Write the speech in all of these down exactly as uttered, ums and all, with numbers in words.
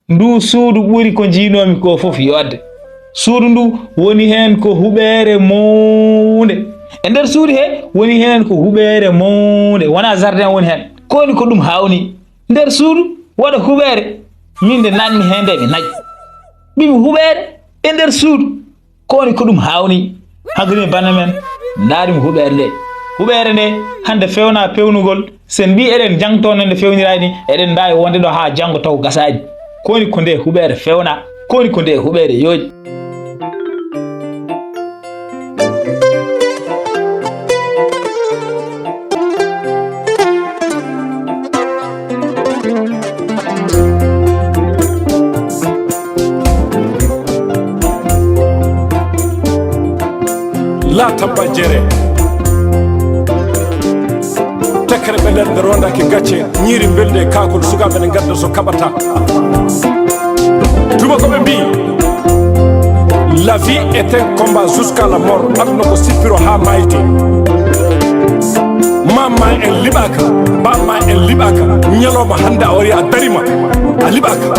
Nduu suudu ɓuri ko njiinoomi koo fof yooɗde. Suudu nduu woni heen ko huɓeere mawnde. E nder suudu hee woni heen ko huɓeere mawnde. Wonaa jardin woni heen. Ko woni ko ɗum haawnii. Nder suudu waɗa huɓeere. Miin nde naatmi heen nde mi naƴ. Mbiimi huɓeere e nder suudu. Ko woni ko ɗum haawnii. Hankadi bannde men, ndaarmi huɓeere nde. Huɓeere nde hannde feewnaa peewnugol. So en mbii eɗen njangtoo no nde feewniraani, eɗen mbaawi wonde ɗo haa janngo taw gasaani. Ko woni ko nde huɓeere feewnaa? Ko woni ko nde huɓeere yooɗi? Laata ba jere. Tekkere ɓe nder nde rondake gacce, ñiiri mbeldi e kaakol, sukaaɓe ne ngadda so kaɓata. Tuma ko ɓe mbii, la vie est un combat jusqu'à la mort. Aduna ko sippiro haa maayde. Mamma en liɓaaka, bamma en liɓaaka. Ñalawma hannde a wari a darima, a liɓaaka.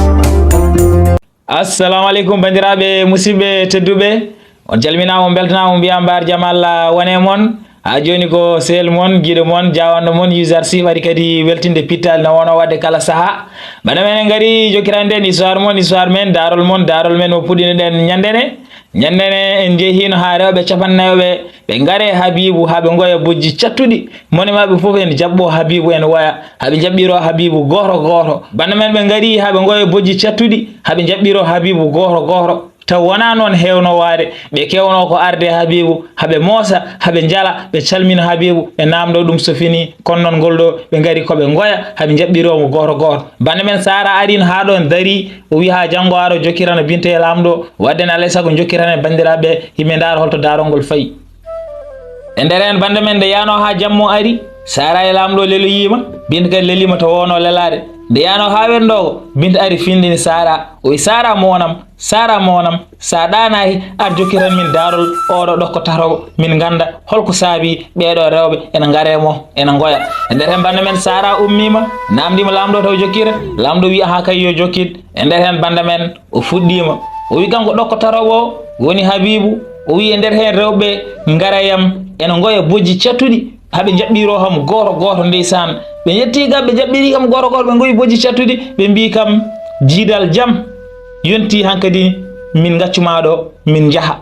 Assalamu aleykum, banndiraaɓe, musidɓe tedduɓe. On calminaama, on mbeltanaama, on mbiyaa mbaar jam Allah wone mon. Haa jooni ko sehil mon, giɗo mon, jaawanɗo mon, Usar Sy, wari kadi weltinde pittaali no wonoo waɗde kala sahaa. Bana men en ngari jokkirande en histoire mon, histoire men, daarol mon, daarol men mo puɗɗinoɗen ñande ne. Ñande ne en njehiino haa rewɓe capannayooɓe, ɓe ngare Habiibu haa ɓe ngoya bojji cattuɗi. Mone maɓɓe fof en jaɓɓo Habiibu en woya, haa ɓe njaɓɓiro Habiibu gooto gooto. Bana men ɓe ngari haa ɓe ngoya bojji cattuɗi, haa ɓe njaɓɓiro Habiibu gooto gooto. Taw wonaa noon heewnoo waade, ɓe keewnoo ko arde Habiibu, haa ɓe moosa, haa ɓe njala, ɓe calmina Habiibu, ɓe naamndoo ɗum so finii. Kono noon ngol ɗoo, ɓe ngari ko ɓe ngoya, haa ɓe njaɓɓiroo mo gooto gooto. Bana men Saara ariino haa ɗoon darii, o wiyi haa janngo ara o jokkirana Binta e Laamɗo, waɗde ne alaa e sago jokkirana e banndiraaɓe, yimɓe ndaara hol to daarol ngol fayi. E nder heen bannde men nde yahnoo haa jamma ari, Saara e Laamɗo leloyiima, Binta kadi leliima to woowno lelaade. Nde yahnoo haa wenndooko, Binta ari findini Saara, o wiyi, "Saara moonam, Saara moonam, so a ɗaanaaki, ar jokkitan min daarol ooɗo ɗokko tataɓo, min ngannda hol ko saabii ɓeeɗo rewɓe ena ngare mo, ena ngoya." E nder heen bannde men Saara ummiima, naamndiima Laamɗo taw jokkira, Laamɗo wiyi, "Ahaa kay, yo jokkit." E nder heen bannde men o fuɗɗiima. O wiyi kanko ɗokko tataɓo o woni Habiibu. O wiyi e nder heen rewɓe ngara yam ena ngoya bojji cattuɗi, haa ɓe njaɓɓiroo kam gooto gooto ndeysaan. Ɓe njettii kam, ɓe njaɓɓirii kam gooto gooto, ɓe ngoyi bojji cattuɗi, ɓe mbii kam, "Jiidal jam, yontii hankadi min ngaccu maa ɗo, min njaha."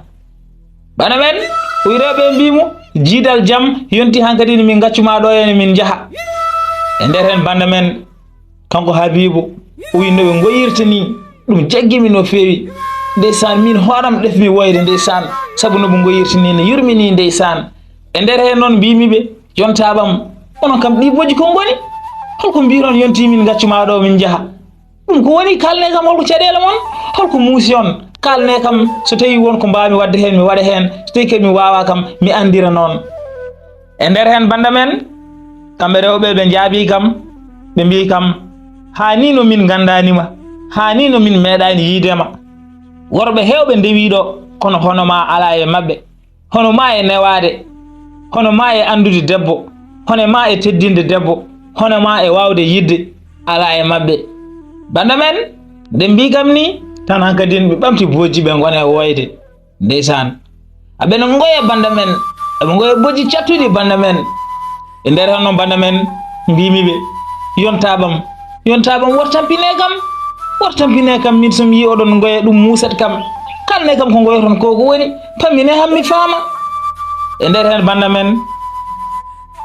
Bana men, o wiyi rewɓe mbii mo, "Jiidal jam, yontii hankadi min ngaccu maa ɗo, ene min njaha." E nder heen bannde men, kanko Habiibu, o wiyi no ɓe ngoyirta nii, ɗum jaggi mi no feewi. Ndeysaan, miin hooram ɗefmi woyde ndeysaan, sabu no ɓe ngoyirta nii ne yurminii ndeysaan. E nder heen noon mbiimi ɓe, "Yontaabam, onon kam ɗii bojji ko ngoni? Hol ko mbiiron yontii min ngaccu maa ɗo min njaha? Ɗum ko woni, kaalnee kam hol ko caɗeele mon? Hol ko muusi on? Kaalnee kam so tawii won ko mbaawmi waɗde heen mi waɗa heen, so tawii kadi mi waawaa kam mi anndira noon." E nder heen bannda men, kamɓe rewɓe ɓe njaabii kam, ɓe mbii kam, "Haa nii no min nganndaani ma, haa nii no min meeɗaani yiyde ma. Worɓe heewɓe ndewii ɗo, kono hono maa alaa e maɓɓe. Hono maa e newaade, hono maa e anndude debbo, hono maa e teddinde debbo, hono maa e waawde yidde, alaa e maɓɓe." Bannda men, nde mbii kam nii, tan hankadin ɓe ɓamti bojji ɓe ngona e wooyde. Ndeysaan. Aɓe no ngoya bannda men, aɓe ngoya bojji cattuɗi bannda men. E nder heen noon bannda men, mbiimi ɓe, "Yontaabam, yontaabam, wor tampinee kam, wor tampinee kam, min so mi yii oɗon ngoya ɗum muusat kam. Kaalnee kam ko ngoyoton ko ko woni, pamminee ham mi faama." E nder heen bannda men,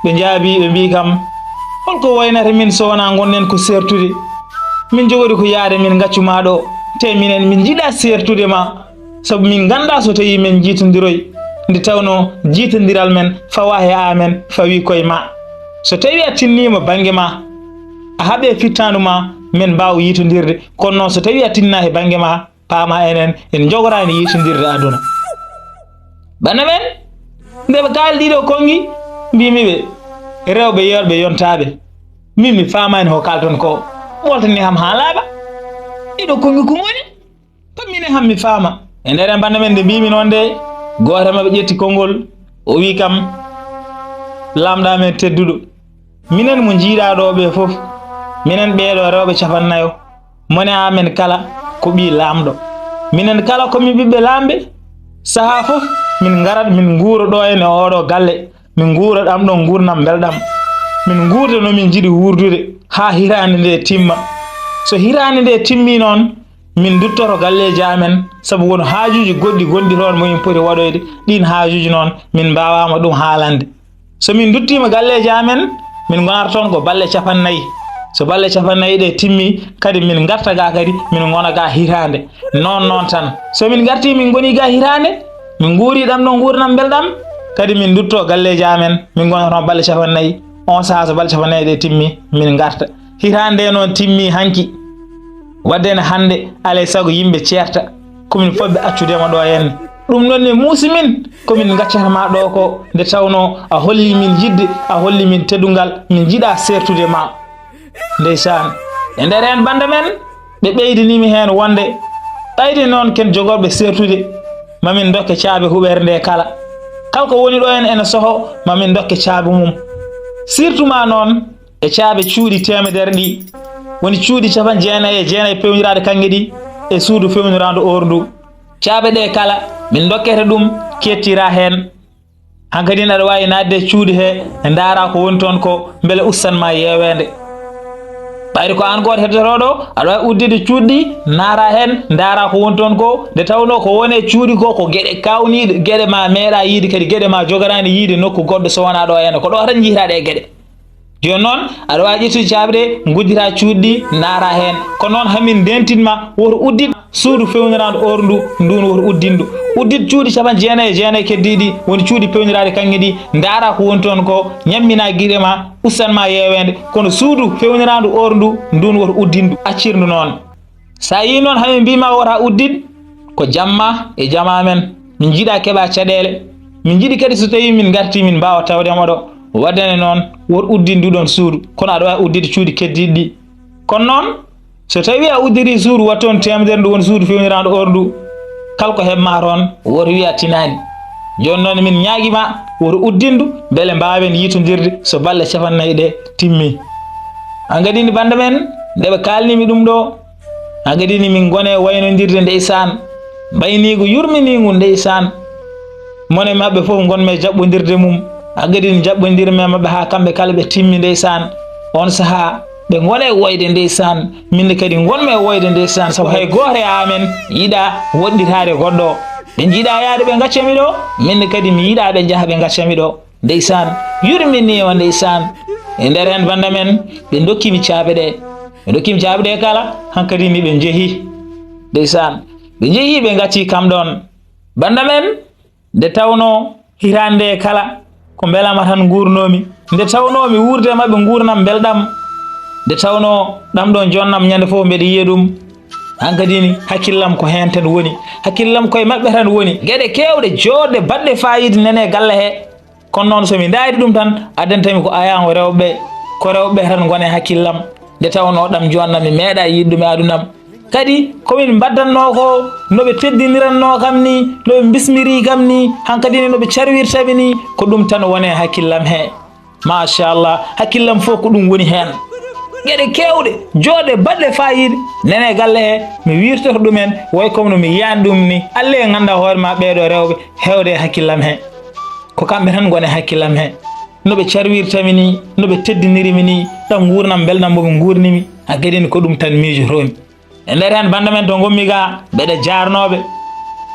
ɓe njaabii, ɓe mbii kam, "Hol ko waynata min so wonaa ngonɗen ko seertude? Min njogori ko yahde min ngaccu maa ɗo, te minen min njiɗaa seertude ma, sabu min nganndaa so tawii min njiitondiroy, nde tawnoo jiitondiral men fawaa he amen, fawii koye ma. So tawii a tinniima bannge ma, a haɓee fittaandu ma, min mbaawa yiitondirde, kono noon so tawii a tinnaa he bannge ma, paama enen en njogoraani yiitondirde aduna." Bana men, nde ɓe kaali ɗiɗo konngi, mbiimi ɓe, "Rewɓe yeerɓe yontaaɓe, min mi faamaani ko kaalton ko, ɓoltanii ham haa laaɓa. Ɗiɗo konngi ko ngoni? Pammine ham mi faama." E nder en bana men nde mbiimi noon de, gooto e maɓɓe ƴetti konngol, o wii kam, "Laamɗo amen tedduɗo, minen mo njiiɗaa ɗo ɓe fof, minen ɓeeɗo rewɓe capannayo, Mone amen kala ko ɓii Laamɗo. Minen kala ko min ɓiɓɓe Laamɓe. Sahaa fof min ngarat, min nguura ɗo henne e ooɗo galle. Min nguura ɗam ɗo nguurndam mbelɗam. Min nguurda no min njiɗi wuurdude haa hiraande nde timma. So hiraande nde timmii noon, min nduttoto galleeji amen, sabu won haajuuji goɗɗi gonɗi toon mo min poti waɗoyde. Ɗiin haajuuji noon, min mbaawaama ɗum haalande. So min nduttiima galleeji amen, min ngonata toon ko balɗe cappannayi. So balɗe cappannayi ɗe timmii, kadi min ngarta ga kadi, min ngona ga hitaande. Noon noon tan. So min ngartii, min ngonii ga hitaande, min nguurii ɗam ɗo nguurndam mbelɗam, kadi min nduttoo galleeji amen, min ngona toon balɗe cappannayi. Oon sahaa so balɗe cappannayi ɗe timmii, min ngarta. Hitaande nde noon timmii hanki. Waɗde ne hannde, alaa e sago yimɓe ceerta, ko min potɓe accude ma ɗo henne. Ɗum noon ne muusi min, ko min ngaccata ma ɗo ko, nde tawnoo a holli min yiɗde, a holli min teddungal, min njiɗa seertude ma. Ndeysaan, e nder heen bannda men, ɓe ɓeydini mi heen wonde, ɓayde noon ken jogorɓe seertude, ma min ndokke caabi huɓeere nde kala. Kala ko woni ɗo heen ene soho, ma min ndokke caabi mum. Surtout ma noon, e caabe cuuɗi teemedere ɗi, woni cuuɗi capanɗe jeenayi e jeenayi peewniraaɗi kaŋŋe ɗi, e suudu feewniraandu ooru ndu. Caabe ɗe kala, min ndokkete ɗum, keettira heen. Hankadi aɗa waawi naatde e cuuɗi he, ndaara ko woni toon ko, mbele ustan ma yeeweende. Ɓayri ko aan gooto heddotooɗo, aɗa waawi uddide cuuɗi ɗi, naara heen, ndaara ko woni toon ko, nde tawnoo ko woni e cuuɗi ko, ko geɗe kaawniiɗe, geɗe ma meeɗa yiide, kadi geɗe ma jogoraani yiide nokku goɗɗo so wonaa ɗo henne. Ko ɗo tan njiytaa ɗe geɗe. Jooni noon, aɗa waawi ƴettude caabi ɗe, nguddita cuuɗi ɗi, naara heen. Kono noon, hamin ndeentin ma, woto uddit suudu feewniraandu ooru ndu, nduun woto uddin ndu. Uddit cuuɗi capanɗe jeenayi e jeenayi keddiiɗi, woni cuuɗi peewniraaɗi kaŋŋe ɗi, ndaara ko woni toon ko, ñammina giɗe ma, ustan ma yeeweende. Kono suudu feewniraandu ooru ndu, nduun woto uddin ndu, accir ndu noon. So a yii noon, hamin mbii ma wota uddit, ko jamma e jama men. Min njiɗa keɓa caɗeele. Min njiɗi kadi so tawii min ngartii, min mbaawa tawde ma ɗo. Waɗde ne noon, woto uddin ndu ɗoon suudu. Kono aɗa waawi uddide cuuɗi keddiiɗi ɗi. Kono noon, so tawii a udditii suudu, waɗi toon teemedere ndu woni suudu feewniraandu ooru ndu, kala ko heɓ ma toon, woto wiya tinaani. Jooni noon, min ñaagii ma, woto uddin ndu, mbele mbaawen yiitondirde so balɗe capanɗe nayi ɗe timmii. Hankadi ne bannda men, nde ɓe kaalni mi ɗum ɗo, hankadi ne min ngone waynondirde ndeysaan. Mbayniigu yurminiigu ndeysaan. Mone maɓɓe fof ngonmi e jaɓɓondirde mum. Hankadi ne jaɓɓondirmi e maɓɓe haa kamɓe kala ɓe timmi ndeysaan. Oon sahaa ɓe ngone e woyde ndeysaan. Min ne kadi ngonmi e woyde ndeysaan. Sabu hay gooto e amen yiɗa woɗɗitaade goɗɗo. Ɓe njiɗa yahde ɓe ngacca mi ɗo. Min ne kadi mi yiɗa ɓe njaha ɓe ngacca mi ɗo. Ndeysaan, yurmini o ndeysaan. E nder heen bannda men, ɓe ndokki mi caabe ɗe. Ɓe ndokki mi caabe ɗe kala, hankadi ni ɓe njehi. Ndeysaan, ɓe njehi ɓe ngacci kam ɗoon. Bannda men, nde tawnoo hitaande nde kala, ko mbelama tan nguurnoomi. Nde tawnoo mi wuurde e maɓɓe nguurndam mbelɗam. Nde tawnoo ɗam ɗoon joonnam ñande fof mbeɗa yiya ɗum. Hankadi ni hakkillam ko heen tan woni. Hakkillam koye maɓɓe tan woni. Geɗe keewɗe jooɗɗe baɗɗe faayiida nene galle he. Kono noon, so mi ndaari ɗum tan, addanta mi ko ayaan o rewɓe, ko rewɓe tan ngoni e hakkillam. Nde tawnoo ɗam joonnam mi meeɗaa yiide ɗum e adunam. Kadi, ko min mbaddannoo ko, no ɓe teddinirannoo kam ni, no ɓe mbismirii kam ni, hankadi ne no ɓe carwirta mi ni, ko ɗum tan woni e hakkillam he. Machallah, hakkillam fof ko ɗum woni heen. Geɗe keewɗe, jooɗɗe, baɗɗe faayiida, nene galle he, mi wirtoto ɗumen, way comme no mi yiyaani ɗum ni. Alla e ngannda hoore ma ɓeeɗo rewɓe, heewde e hakkillam he. Ko kamɓe tan ngoni e hakkillam he. No ɓe carwirta mi ni, no ɓe teddiniri mi ni, ɗam nguurndam mbelɗam mo ɓe nguurni mi, hankadi ne ko ɗum tan miijotoo-mi. E nder heen bannda men to ngonmi ga, mbeɗa jaarnoo ɓe.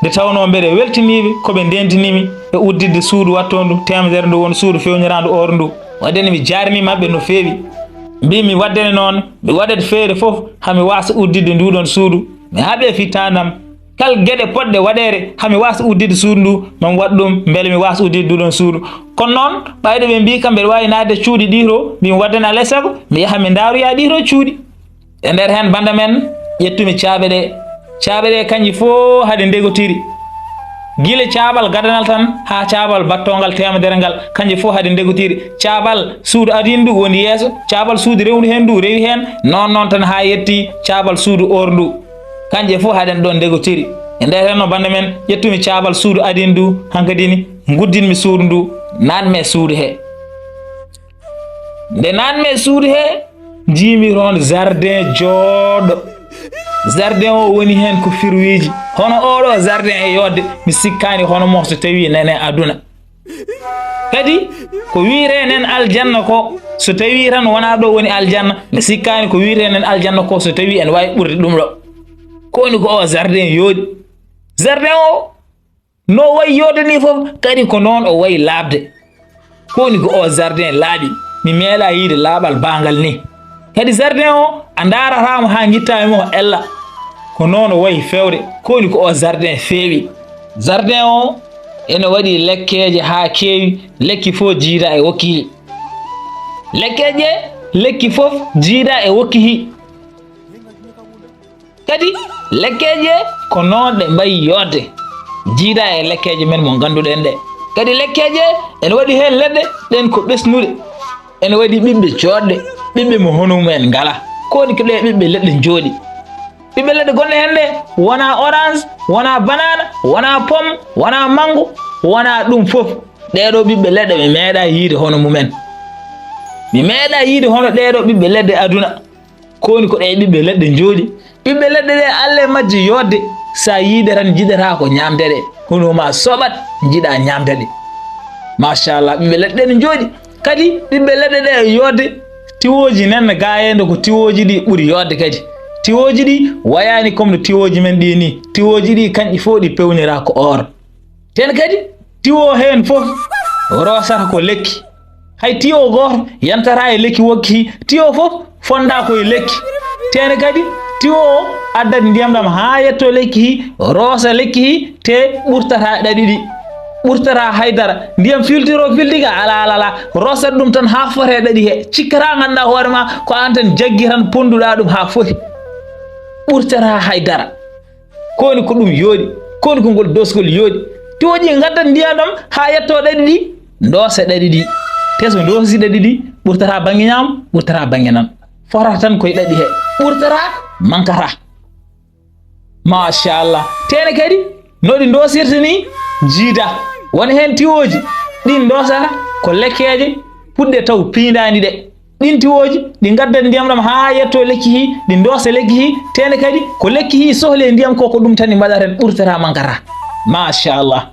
Nde tawnoo mbeɗa weltanii ɓe ko ɓe ndeentini mi e udditde suudu wattoondu teemedere ndu woni suudu feewniraandu ooru ndu. Waɗde ne mi jaarnii maɓɓe no feewi. Mbii mi waɗde ne noon, mi waɗat feere fof haa mi waasa udditde nduu ɗoon suudu. Mi haɓe fittaandam. Kal geɗe potɗe waɗeede haa mi waasa udditde suudu ndu, ma mi waɗ ɗum mbele mi waasa udditde nduu ɗoon suudu. Kono noon, ɓayde ɓe mbii kam mbeɗa waawi naatde cuuɗi ɗii to, mbii mi waɗde ne alaa e sago, mi yaha mi ndaaroya ɗii to cuuɗi. E nder heen bannda men, ƴettumi caaɓe ɗe. Caaɓe ɗe kanji fof haɗe ndegotiri. Gila caaɓal gadanal tan haa caaɓal battoongal teemedere ngal, kanji fof haɗe ndegotiri. Caaɓal suudu adindu woni yeeso, caaɓal suudu rewndu heen ndu rewi heen, noon noon tan haa yetti caaɓal suudu oor ndu. Kanje fof haɗen ɗoon ndegotiri. E nder heen no bannda men, ƴettumi caaɓal suudu adindu, hankadi ni nguddinmi suudu ndu, naatmi e suudu he. Nde naatmi e suudu he, njiimi toon jardin jooɗɗo. Jardin o woni heen ko firwiiji. Hono oɗo jardin e yodde, mi sikkaani hono mo so tawi nene aduna. Kadi ko wiyre nen aljanna ko, so tawi tan wona ɗo woni aljanna, mi sikkaani ko wiyre nen aljanna ko so tawi en wawi ɓurde ɗum ɗo. Ko woni ko o jardin yooɗi. Jardin o no wayi yodde ni fof, kadi ko noon o wayi laaɓde. Ko woni ko o jardin laaɓi, mi meeɗa yiide laaɓal bangal ni. Kadi jardin o a ndaarata mo haa ngitta e mo ella. Ko noon o wayi fewde. Ko woni ko o jardin feewi. Jardin o ene waɗi lekkeeje haa keewi, lekki fof jiida e wokkihi. Lekkeeje, lekki fof jiida e wokkihi. Kadi lekkeeje ko noon ɗe mbayi yodde, jiida e lekkeeje men mo ngannduɗen ɗe. Kadi lekkeeje ene waɗi heen leɗɗe, ɗen ko ɓesnuɗe. Ene waɗi ɓiɓɓe joɗɗe, ɓiɓɓe mo hono mumen ngala. Ko woni ko ɗe ɓiɓɓe leɗɗe njooɗi. Ɓiɓɓe leɗɗe gonɗe heen ɗe wona orange, wona banana, wona pomme, wona mango, wona ɗum fof. Ɗeɗo ɓiɓɓe leɗɗe mi meeɗa yiide hono mumen. Mi meeɗa yiide hono ɗeɗo ɓiɓɓe leɗɗe aduna. Ko woni ko ɗe ɓiɓɓe leɗɗe njooɗi. Ɓiɓɓe leɗɗe ɗe Alla e majje yodde. Sa yiide tan jiɗata ko ñaamde ɗe. Hono ma soɓat jiɗa ñaamde ɗe. Machallah, ɓiɓɓe leɗɗe ɗe ne njooɗi. Kadi ɓiɓɓe leɗɗe ɗe e yodde. Tiwooji nen gayeende ko tiwooji ɗi ɓuri yodde kadi. Tiwooji ɗi wayani comme no tiwooji men ɗi ni. Tiwooji ɗi kanƴi fof ɗi pewnira ko or. Ten kadi tiwo heen fof rosata ko lekki. Hay tiwo gooto yantata e lekki wokki hi. Tiwo fof fonda ko e lekki. Ten kadi tiwo o addat ndiyam ɗam haa yetto lekki hi, rosa lekki hi, te ɓurtata ɗaɗi ɗi. Ɓurtata haydara. Ndiyam filtiro filtiga ala ala ala. Rosat ɗum tan haa fota e ɗaɗi he. Cikkata ngannduɗaa hoore ma ko aan tan jaggi tan ponduɗaa ɗum haa foti. Ɓurtata haydara. Ko woni ko ɗum yooɗi, ko woni ko ngol doosgol yooɗi. Tiwooji ngaddat ndiyam ɗam haa yetto ɗaɗi ɗi, ndoosa ɗaɗi ɗi. Te so ndoosi ɗaɗi ɗi, ɓurtata bannge ñaamo, ɓurtata bannge nano. Fotata tan koye ɗaɗi he, ɓurtata, mankata. Machallah. Tene kadi, no ɗi ndoosirta ni, jiida. Woni heen tiwooji, ɗin ndoosata ko lekkeeje puɗɗe taw piindaani ɗe. Ɗin tiwooji, ɗi ngaddat ndiyam ɗam haa yetto lekki hi, ɗi ndoosa lekki hi, tene kadi ko lekki hi sohli e ndiyam ko, ko ɗum tan ɗi mbaɗata heen, ɓurtata mankata. Machallah.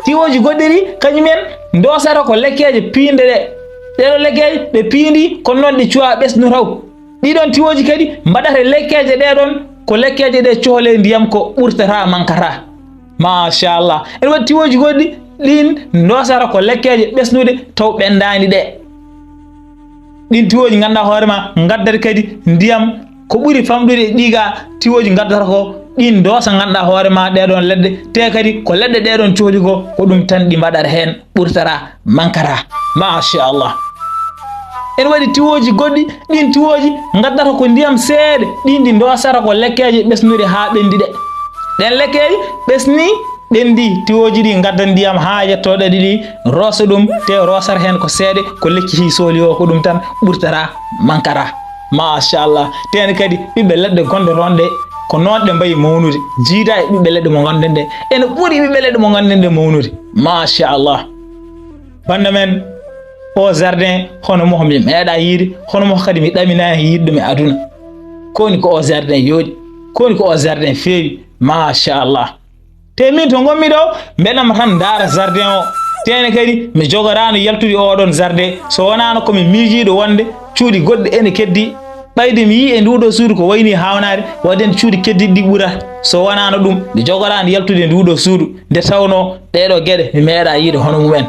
Tiwooji goɗɗi ɗi, kañum en ndoosata ko lekkeeje piinde ɗe. Ɗeɗo lekkeeje, ɗe piindi, kono noon ɗi cuwa ɓesnu taw. Ɗiɗon tiwooji kadi mbaɗata lekkeeje ɗe ɗon, ko lekkeeje ɗe cohli e ndiyam ko, ɓurtata mankata. Machallah. Ene waɗi tiwooji goɗɗi, ɗin ndoosata ko lekkeeje ɓesnuɗe taw ɓendaani ɗe. Ɗin tiwooji ngannduɗaa hoore ma ngaddat kadi ndiyam ko ɓuri famɗude e ɗi ga tiwooji ngaddata ko, ɗin ndoosa ngannduɗaa hoore ma ɗee ɗoon leɗɗe, te kadi ko leɗɗe ɗee ɗoon cohli ko, ko ɗum tan ɗi mbaɗata heen, ɓurtata, mankata. Machallah. Ene waɗi tiwooji goɗɗi, ɗin tiwooji ngaddata ko ndiyam seeɗa, ɗin ɗi ndoosata ko lekkeeje ɓesnuɗe haa ɓendi ɗe. Ɗen lekkeeje ɓesni, ɓendi, tiwooji ɗi ngaddat ndiyam haa yetto ɗaɗi ɗi, roosa ɗum, te roosata heen ko seeɗa, ko lekki hi sohli o, ko ɗum tan ɓurtata, mankata. Machallah. Tene kadi ɓiɓɓe leɗɗe gonɗe toon ɗe, ko noon ɗe mbayi mawnude. Jiida e ɓiɓɓe leɗɗe mo ngannduɗen ɗe, ene ɓuri ɓiɓɓe leɗɗe mo ngannduɗen ɗe mawnude. Machallah. Bannda men, o jardin hono mo mi meeɗa yiide, hono mo kadi mi ɗaminaani yiide ɗum e aduna. Ko woni ko o jardin yooɗi, ko woni ko o jardin feewi, machallah. Te min to ngonmi ɗo, mbeɗam tan ndaara jardin o. Tene kadi mi jogoraano yaltude oɗon jardin, so wonaano ko mi miijiiɗo wonde cuuɗi goɗɗi ene keddi. Ɓayde mi yii e nduɗo suudu ko wayni hawnaade, waɗde cuuɗi keddiɗi ɗi ɓurata. So wonaano ɗum, mi jogoraano yaltude e nduɗo suudu, nde tawnoo ɗeeɗo geɗe mi meeɗa yiide hono mumen.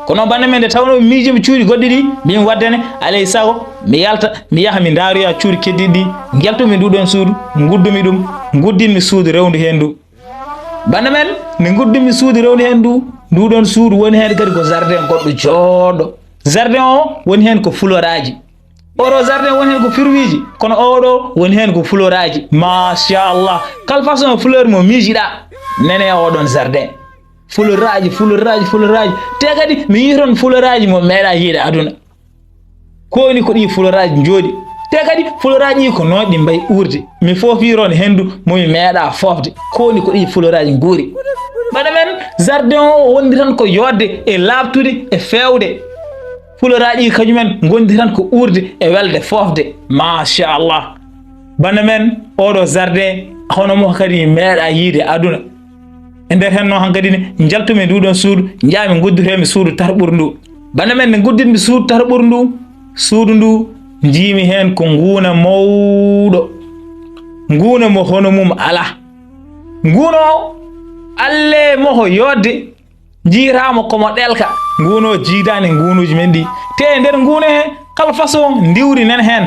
Kono bannda men nde tawnoo mi miijii mi cuuɗi goɗɗi ɗi, mbimi waɗde ne, alay sago mi yalta, mi yaha mi ndaaroya cuuɗi keddiɗi ɗi, njaltumi nduɗon suudu, nguddumi ɗum, nguddinmi suudu rewndu heen ndu. Bannda men, nde nguddumi suudu rewndu heen ndu, nduɗon suudu woni heen kadi ko jardin goɗɗo jooɗɗo. Jardin o woni heen ko fuloraaji. Oɗo jardin woni heen ko firwiiji, kono oɗo woni heen ko fuloraaji. Machallah. Kala façon fleur mo miijiɗa, nene oɗon jardin. Fuloraaji, fuloraaji, fuloraaji. Te kadi mi yii toon fuloraaji mo meeɗa yiide aduna. Ko woni ko ɗi fuloraaji njooɗi. Te kadi fuloraaji ɗi ko noon ɗi mbayi uurde. Mi foofi toon henndu mo mi meeɗa foofde. Ko woni ko ɗi fuloraaji nguuri. Mbaɗa men jardin o wondi tan ko yodde e laaɓtude e feewde. Fuloraaji ɗi kañumen ngondi tan ko uurde e welde foofde. Machallah. Bana men, oɗo jardin, hono mo kadi meeɗa yiide aduna. E nder hen noon hankadi ne, njaltumi ndu ɗon suudu, njaami ngudditemi suudu tarɓuru ndu. Bana men, nde ngudditmi suudu tarɓuru ndu, suudu ndu, njiimi heen ko nguuna mawɗo. Nguuna mo hono mum alaa. Nguuna o, alle mo ko yodde, njiyataamo ko mo ɗelka. Nguuna o jiidaani nguunuuji men ɗi. Te e nder nguuna he, kala façon ndiwri nen heen.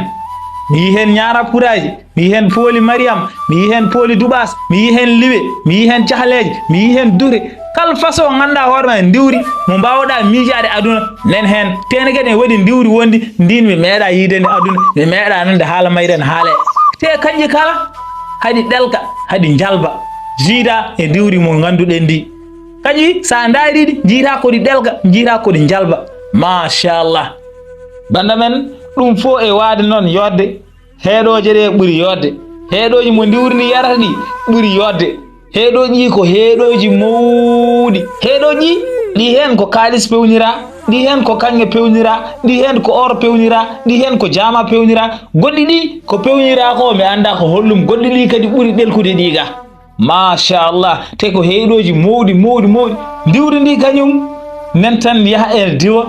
Mi yii heen ñaara puraaji, mi yii heen pooli Mariyam, mi yii heen pooli duɓaas, mi yii heen liwe, mi yii heen cahleeje, mi yii heen dure. Kala façon ngannduɗaa hoore ma ndiwri mo mbaawɗaa miijaade aduna nen heen. Te ne kadi ene waɗi ndiwri wondi ndin mi meeɗaa yiide ndi aduna, mi meeɗaa nande haala mayre ne haalee. Te kañƴi kala haɗi ɗelka, haɗi njalba, jiida e ndiwri mo ngannduɗen ndi. Kañƴi so a ndaari ɗi, njiita ko ɗi ɗelka, njiita ko ɗi njalba. Machallah. Banda men, ɗum fof e waade noon yodde, heeɗooje ɗe ɓuri yodde. Heeɗooji mo ndiwri ndi yarata ɗi ɓuri yodde. Heeɗooji ɗi ko heeɗooji mawɗi. Heeɗooji ɗi, ɗi heen ko kaalis pewnira, ɗi heen ko kaŋŋe pewnira, ɗi heen ko or pewnira, ɗi heen ko jaama pewnira. Goɗɗi ɗi ko pewnira ko mi anndaa ko hollum. Goɗɗi ɗi kadi ɓuri ɗelkude ɗi ga. Machallah, te ko heeɗooji mawɗi, mawɗi, mawɗi. Ndiwri ndi kañum nen tan yaha e diwa,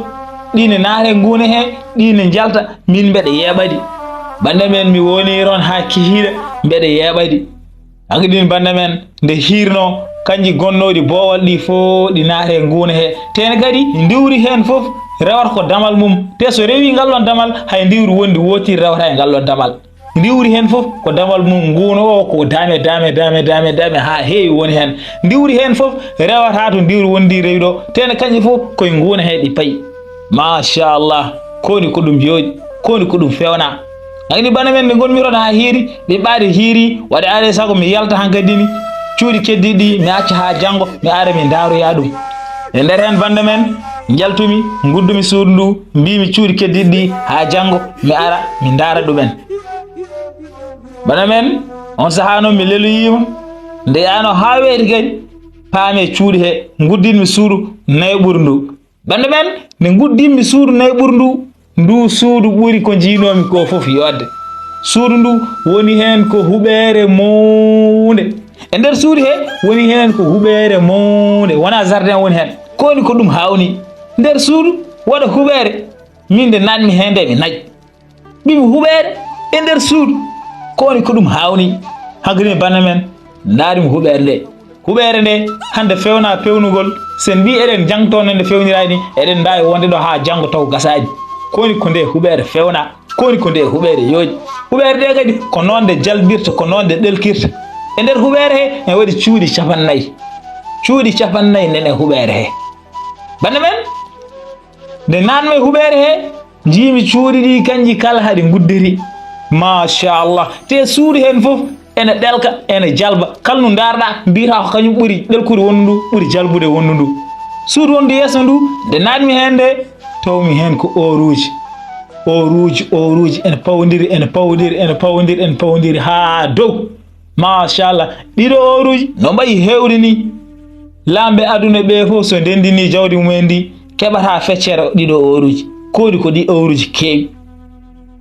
ɗi ne naata e nguuna he, ɗi ne njalta, min mbeɗa yeeɓa ɗi. Banda men mi woni toon haa kihiiɗe, mbeɗa yeeɓa ɗi. Hankadi banda men nde hiirno, kañƴi gonnooɗi boowal ɗi fof ɗi naata e nguuna he. Te ne kadi ndiwri heen fof rewata ko damal mum. Te so rewi ngal ɗon damal, hay ndiwri wondi wootiri rewata e ngal ɗon damal. Ndiwri heen fof ko damal mum nguuna o, ko dame, dame, dame, dame, dame, haa heewi woni heen. Ndiwri heen fof rewata to ndiwri wondi rewi ɗo. Te ne kañƴi fof koye nguuna he ɗi payi. Machallah, koni ko ɗum yooɗi, koni ko ɗum fewna. Hankadi banda men nde ngonmi toon haa hiiri, ɓiɓɓe aadee hiiri, waɗi aadee sago mi yalta hankadi ni, cuuɗi keddiiɗi ɗi mi acca haa janngo, mi ara mi ndaaroya ɗum. E nder heen banda men, njaltumi, nguddumi suudu ndu, mbimi cuuɗi keddiiɗi ɗi haa janngo, mi ara mi ndaara ɗumen. Banda men, on sahaa noon mi leloyiima, nde yaano haa weeti kadi, paami cuuɗi he, nguddinmi suudu nayɓuru ndu. Banda men, nde nguddinmi suudu nayɓuru ndu, ndu suudu ɓuri ko njiinoomi ko fof yodde. Suudu ndu woni heen ko huɓeere mawnde. E nder suudu he woni heen ko huɓeere mawnde, wonaa jardin woni heen. Koni ko ɗum hawni. Nder suudu waɗa huɓeere, min nde naatmi heen nde mi naƴ. Ɓiɓɓe huɓeere e nder suudu. Koni ko ɗum hawni. Hankadi banda men, ndaarimi huɓeere nde. Huɓeere nde, hannde fewna pewnugol, so en mbii eɗen jangto no nde fewniraani, eɗen mbaawi wonde ɗo haa janngo taw gasaani. Koni ko nde huɓeere fewna, koni ko nde huɓeere yooɗi. Huɓeere nde kadi ko noon nde jalbirta, ko noon nde ɗelkirta. E nder huɓeere he, ene waɗi cuuɗi capannayyi. Cuuɗi capannayyi nen e huɓeere he. Banda men, nde naatmi huɓeere he, njiimi cuuɗi ɗi kañƴi kala haɗi nguddiri. Machallah. Te suudu heen fof ene ɗelka, ene jalba. Kala ndu ndaarɗaa, mbiyata ko kañum ɓuri ɗelkude wonndu ndu, ɓuri jalbude wonndu ndu. Suudu wonndu yeeso ndu, nde naatmi heen nde, tawmi heen ko oruuji. Oruuji, oruuji, ene pawdiri, ene pawdiri, ene pawdiri, ene pawdiri haa dow. Machallah, ɗiɗo oruuji no mbayi heewde ni. Laamɓe aduna ɓe fof so ndenndini jawdi mumen ndi, keɓata feccere ɗiɗo oruuji. Koni ko ɗi oruuji keewi.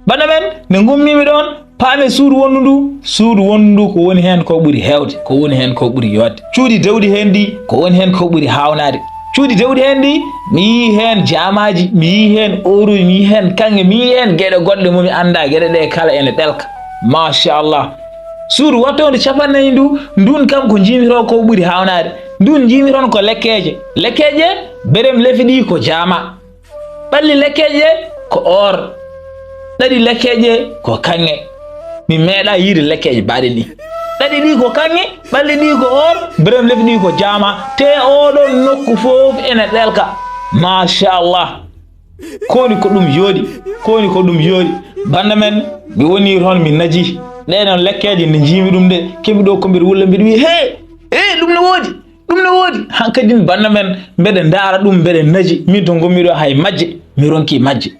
Banda men, nde ngummiimi ɗoon, paami suudu wonndu ndu, suudu wonndu ndu ko woni heen ko ɓuri heewde, ko woni heen ko ɓuri yodde. Cuuɗi dewɗi heen ɗi, ko woni heen ko ɓuri haawnaade. Cuuɗi dewɗi heen ɗi, mi yii heen jaamaaji, mi yii heen oruuji, mi yii heen kaŋŋe, mi yii heen geɗe goɗɗe mo mi anndaa, geɗe ɗe kala ene ɗelka. Machallah. Suudu wattoondu capannayyi ndu, ndun kam ko njiimi toon ko ɓuri haawnaade. Ndun njiimi toon ko lekkeeje. Lekkeeje, berem lefi ɗi ko jaama. Ɓalli lekkeeje ko or. Ɗaɗi lekkeeje ko kaŋŋe. Mi meeɗaa yiide lekkeeje baaɗe ni. Ɗaɗi ɗi ko kaŋŋe, ɓalli ɗi ko or, berem lefi ɗi ko jaama. Te oɗon nokku fof ene ɗelka. Machallah. Koni ko ɗum yooɗi, koni ko ɗum yooɗi. Banda men, mi woni toon, mi naji. Ɗee noon lekkeeje nde njiimi ɗum nde, kemi ɗo ko mbiɗa wulla, mbiɗa wiya, "Hee, hee, ɗum ne woodi, ɗum ne woodi." Hankadi banda men, mbeɗa ndaara ɗum, mbeɗa naji. Min to ngonmi ɗo hay majje, mi ronki majje.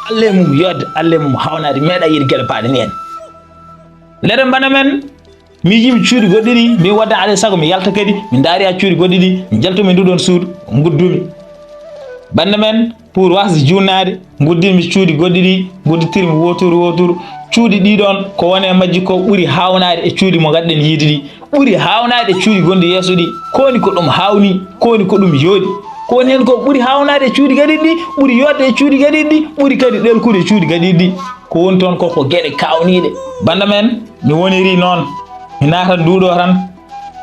Alle mum yodde, alle mum hawnaade, meeɗa yiide geɗe baaɗe ni en. Ndeen banda men, miijimi cuuɗi goɗɗi ɗi, min wadda alay sago mi yalta kadi, mi ndaari a cuuɗi goɗɗi ɗi, mi jaltumi ndu ɗoon suudu, nguddumi. Banda men, pour wasde juunnaade, nguddinmi cuuɗi goɗɗi ɗi, nguddittirmi wooturu wooturu, Cuuɗi ɗii ɗoon, ko woni e majji ko ɓuri haawnaade e cuuɗi mo ngadden yiide ɗi, ɓuri haawnaade e cuuɗi gonɗi yeeso ɗi. Ko woni ko ɗum haawni, ko woni ko ɗum yooɗi. Ko woni heen ko ɓuri haawnaade e cuuɗi gaɗiiɗi ɗi, ɓuri yooɗde e cuuɗi gaɗiiɗi ɗi, ɓuri kadi ɗelkude e cuuɗi gaɗiiɗi ɗi. Ko woni toon ko, ko geɗe kaawniiɗe. Bannda men, mi wonirii noon, mi naata nduuɗo tan,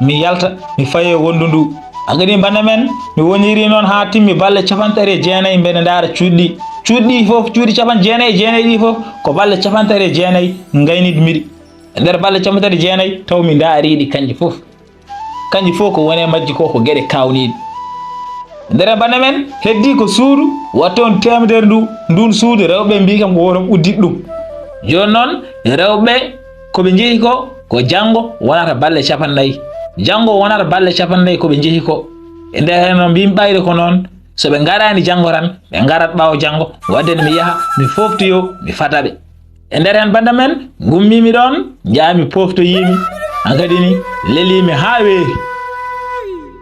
mi yalta, mi faye wondu ndu. Agadi bannda men, mi wonirii noon haa timmi balɗe capanɗe tati e jeenayi mbeɗa ndaara cuuɗi ɗi. Cuuɗi ɗi fof, cuuɗi capanɗe jeenayi e jeenayi ɗi fof, ko balɗe capanɗe tati e jeenayi ngayniɗmi ɗi. E nder balɗe capanɗe tati e jeenayi, taw mi ndaarii ɗi kanji fof. Kanji fof ko woni e majji ko, ko geɗe kaawniiɗe. E nder bannda men, heddii ko suudu, wattu on teemedere ndu, ndun suudu rewɓe mbii kam ko woto udditu ɗum. Jooni noon, rewɓe ko ɓe njehi ko, ko janngo wonata balɗe capanɗe nayi. Janngo wonata balɗe capanɗe nayi ko ɓe njehi ko. E nder heen noon, mbiimi ɓayde ko noon, so ɓe ngaraani janngo tan, ɓe ngarat ɓaawo janngo, waɗde nde mi yaha, mi fooftoyoo, mi fada ɓe. E nder heen bannda men, ngummiimi ɗoon, njaami pooftoyiimi, hankadi ni leliimi haa weeri.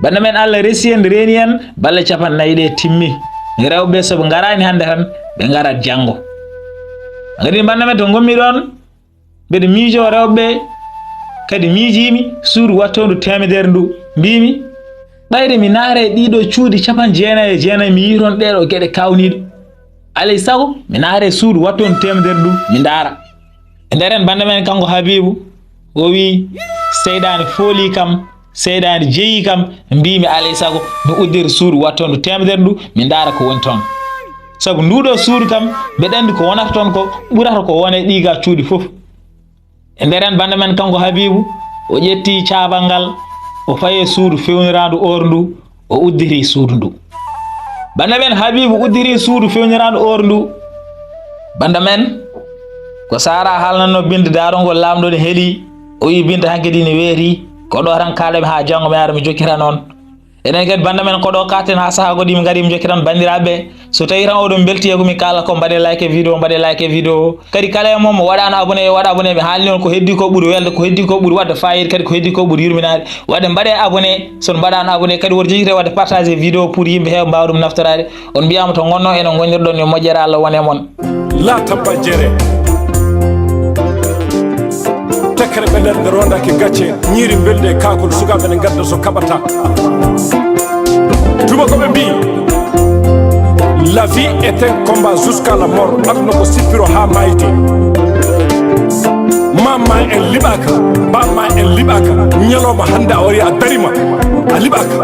Bannda men, Allah resi en, reeni en, balɗe capanɗe nayi ɗe timmi. Rewɓe so ɓe ngaraani hannde tan, ɓe ngarat janngo. Hankadi ni bannda men, to ngummi ɗoon, mbeɗa miijoo rewɓe, kadi miijiimi suudu wattoondu teemedere ndu, mbiimi, ɓayde mi naare ɗii ɗoo cuuɗi capanɗe jeenayi e jeenayi, mi yii toon ɗee ɗoo geɗe kaawniiɗe. Alay sago, mi naare suudu wattoondu teemedere ndu, mi ndaara. E nder heen bannda men kanko Habiibu, o wii, seyɗaane foolii kam, seyɗaane jeyii kam, mbiimi alay sago, mi uddira suudu wattoondu teemedere ndu, mi ndaara ko woni toon. Sabu nduu ɗoo suudu kam, mbeɗa anndi ko wonata toon ko ɓurata ko wona e ɗii gaa cuuɗi fof. E nder heen bannda men kanko Habiibu, o ƴetti caabal ngal, o fayi e suudu fewniraandu or ndu, o uddiri suudu ndu. Bannda men Habiibu uddiri suudu fewniraandu or ndu. Bannda men, ko Saara haalnanno Binta daarol ngol laamɗo ne heli, o wii Binta hankadi ne weeti, ko ɗo tan kaaɗami haa janngo mi ara mi jokkita noon. Enen kadi bannda men ko ɗo kaaɗten haa sahaa goɗɗo mi ngari mi jokkitan banndiraaɓe ɓe. So tawii tan oɗon mbeltii e ko mi kaala ko, mbaɗee like e vidéo, mbaɗee like e vidéo. Kadi kala e mon mo waɗaano abonné, yo waɗ abonné. Mi haalni on ko heddii ko ɓuri welde, ko heddii ko ɓuri waɗde faayiida, kadi ko heddii ko ɓuri yurminaade. Waɗde mbaɗee abonné, so on mbaɗaano abonné, kadi woto jejjite waɗde partagé vidéo pour yimɓe heewa mbaawa ɗum naftoraade. On mbiyaama to ngonno, eno ngonirɗon, yo moƴƴere Allah won e mon. Laata bajere. Tekkere ɓe nder nde rondake gacce, ñiiri mbelde e kaakol, sukaaɓe ne ngadda so kaɓata. Tuma ko ɓe mbii, la vie est un combat jusqu'à la mort. Aduna ko sippiro haa maayde. Maam ma en liɓaaka, baam ma en liɓaaka. Ñalawma hannde a wari a darima, a liɓaaka.